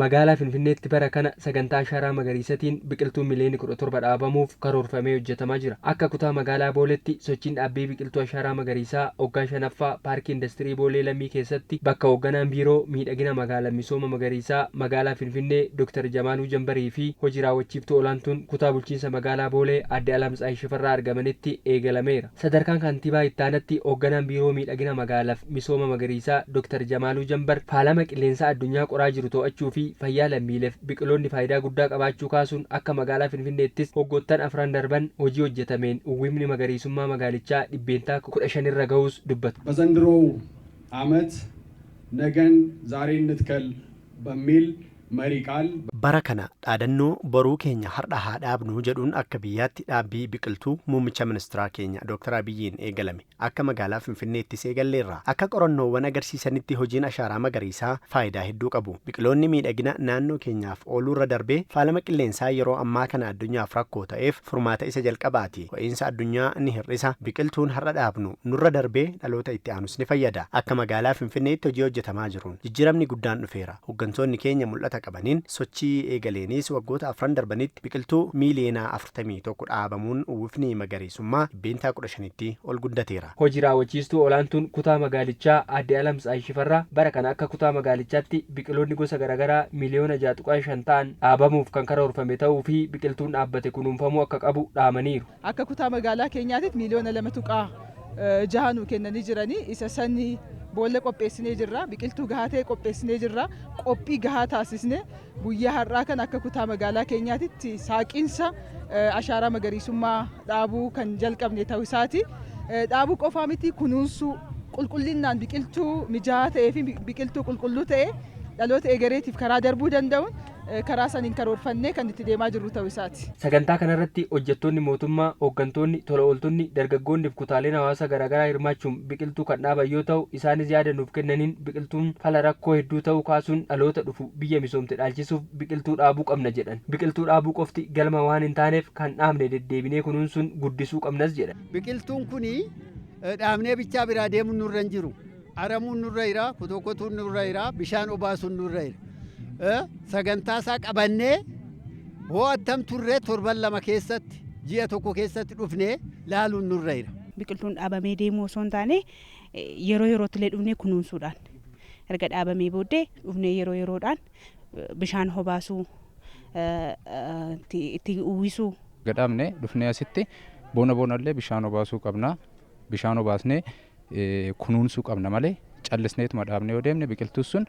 Magaalaa Finfinneetti bara kana sagantaa Ashaaraa Magariisatiin biqiltuun miliyoonni 17 dhaabamuuf karoorfamee hojjetamaa jira. Akka kutaa magaalaa Booleetti sochiin dhaabbii biqiltuu Ashaaraa Magariisaa waggaa 5ffaa Paarkii Indastirii Boolee Lammii keessatti bakka hoogganaan Biiroo Miidhagina Magaalaa Misooma Magariisaa Magaalaa Finfinnee Dr. Jamaaluu Jambarii fi hojii raawwachiiftuu olaantuun kutaa bulchiinsa magaalaa Boolee Aadde Alamtsaay Shifarraa argamanitti eegalameera. Sadarkaan Kantiibaa Ittaanatti hoogganaan Biiroo Miidhagina Magaalaaf Misooma Magariisaa Dr. Jamaaluu Jambar faalama qilleensaa addunyaa qoraa jiru to'achuu fi fayyaa lammiileef biqiloonni faayidaa guddaa qabaachuu kaasuun akka magaalaa Finfinneettis waggoottan afran darban hojii hojjetameen uwwifni magariisummaa magaalichaa 15% irra gahuus dubbatu. በዘንድሮው ዓመት ነገን ዛሬ እንትከል በሚል መሪ ቃል Bara kana dhaadannoo "Boruu keenya har'a haa dhaabnu" jedhuun akka biyyaatti dhaabbii biqiltuu muummicha ministeeraa keenya Dr. Abiyyiin eegalame akka magaalaa Finfinneettis eegalleerra. Akka qorannoowwan agarsiisanitti hojiin ashaaraa magariisaa faayidaa hedduu qabu. Biqiloonni miidhagina naannoo keenyaaf ooluurra darbee faalama qilleensaa yeroo ammaa kana addunyaaf rakkoo ta'eef furmaata isa jalqabaati. Ho'iinsa addunyaa ni hir'isa. Biqiltuun har'a dhaabnu nurra darbee dhaloota itti aanus ni fayyada. Akka magaalaa Finfinneetti hojii hojjetamaa jiruun jijjiiramni guddaan dhufeera. Hooggantoonni keenya mul'ata qabaniin sochii eegaleenis waggoota afran darbanitti biqiltuu miiliyoona 41 dhaabamuun uwwifni magariisummaa 15%tti ol guddateera. Hojii raawwachiistuu olaantuun kutaa magaalichaa Aadde Alamtsaay Shifarraa bara kana akka kutaa magaalichaatti biqiloonni gosa garaagaraa miliyoona 6.5 ta'an dhaabamuuf kan karoorfame ta'uu fi biqiltuun dhaabbate kunuunfamuu akka qabu dhaamaniiru. Akka kutaa magaalaa keenyaatitti miliyoona 2.6 nu kennanii jiranii. Isa sanii boolla qopheessinee jirra, biqiltuu gahaa ta'e qopheessinee jirra. Qophii gahaa taasisne guyyaa har'aa kan akka kutaa magaalaa keenyaatitti saaqiinsa ashaaraa magariisummaa dhaabuu kan jalqabne ta'uu isaati. Dhaabuu qofaa miti, kunuunsuu, qulqullinnaan biqiltuu mijaa'aa ta'ee fi biqiltuu qulqulluu ta'e dhaloota egereetiif karaa darbuu danda'uun karaa saniin karoorfannee kan itti deemaa jirru ta'uu isaati. Sagantaa kanarratti hojjettoonni mootummaa, hooggantoonni, tola ooltonni, dargaggoonni fi kutaaleen hawaasaa garaagaraa hirmaachuun biqiltuu kan dhaaban yoo ta'u, isaanis yaada nuuf kennaniin biqiltuun fala rakkoo hedduu ta'uu kaasuun dhaloota dhufu biyya misoomte dhaalchisuuf biqiltuu dhaabuu qabna jedhan. Biqiltuu dhaabuu qofti galma waan hin taaneef kan dhaabne deddeebinee kunuunsuun guddisuu qabnas jedhan. Biqiltuun kuni dhaabnee bichaa biraa deemuun nurra hin jiru. Aramuun nurra jira, kutukutuun nurra jira, bishaan obaasuun nurra jira. Sagantaa isaa qabannee hoo attam turree torban 2 keessatti, ji'a tokko keessatti dhufnee laaluun nurra jira. Biqiltuun dhaabamee deemuu osoo hin taane, yeroo yerootti illee dhufnee kunuunsuudhaan, erga dhaabamee booddee dhufnee yeroo yeroodhaan bishaan obaasuu, itti uwwisuu. Gadhaabne dhufnee asitti bona bonallee bishaan obaasuu qabna. Bishaan obaasnee kunuunsuu qabna malee callisneetuma dhaabnee yoo deemne biqiltuun sun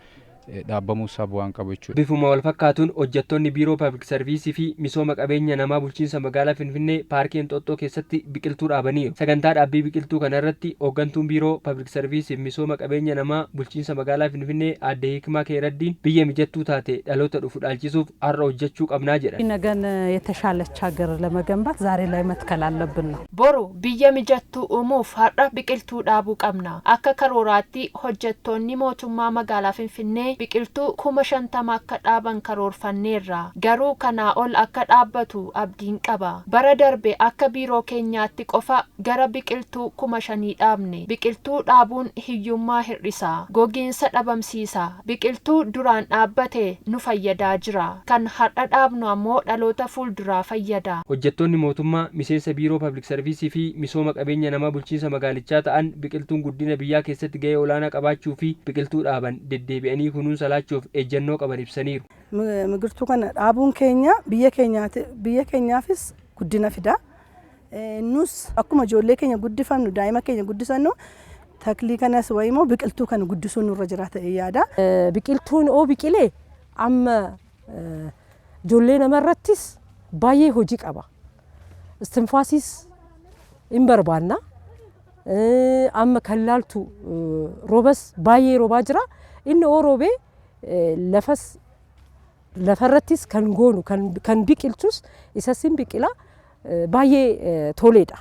dhaabbamuu isaa bu'aan qabu jechuudha. Bifuma wal fakkaatuun hojjettoonni Biiroo Paablik Sarviisii fi Misooma Qabeenya Namaa bulchiinsa magaalaa Finfinnee Paarkii Inxooxxoo keessatti biqiltuu dhaabaniiru. Sagantaa dhaabbii biqiltuu kana irratti hooggantuun Biiroo Paablik Sarviisii fi Misooma Qabeenya Namaa bulchiinsa magaalaa Finfinnee Aadde Hikmaa Keeraddiin biyya mijattuu taate dhaloota dhufu dhaalchisuuf har'a hojjechuu qabnaa jedhan. ነገን የተሻለች ሀገር ለመገንባት ዛሬ ላይ መትከል አለብን ነው። Boru biyya mijattuu uumuuf har'a biqiltuu dhaabuu qabna. Akka karooraatti hojjettoonni mootummaa magaalaa Finfinnee biqiltuu 50,000 akka dhaaban karoorfanneerra. Garuu kanaa ol akka dhaabbatu abdiin qaba. Bara darbe akka biiroo keenyaatti qofa gara biqiltuu 5,000 dhaabne. Biqiltuu dhaabuun hiyyummaa hir'isa. Gogiinsa dhabamsiisa. Biqiltuu duraan dhaabbate nu fayyadaa jira. Kan har'a dhaabnu ammoo dhaloota fuulduraa fayyada. Hojjettoonni mootummaa miseensa Biiroo Paablik Sarviisii fi Misooma Qabeenya Namaa bulchiinsa magaalichaa ta'an biqiltuun guddina biyyaa keessatti gahee olaanaa qabaachuu fi biqiltuu dhaaban deddeebi'anii kunuunsa laachuuf ejjennoo qaban ibsaniiru. Biqiltuu kana dhaabuun keenya biyya keenyaafis guddina fida. Nus akkuma ijoollee keenya guddifannu, daa'ima keenya guddisannu, taklii kanas wayimmoo biqiltuu kana guddisuun nurra jira ta'ee yaada. Biqiltuun oo biqilee amma ijoollee namarrattis baay'ee hojii qaba. Istinfaasiis hin barbaanna. Amma kan laaltu roobas baay'ee roobaa jira. Inni oo roobee lafas lafarrattis kan goonu kan biqilchus isas hin biqila, baay'ee toleedha.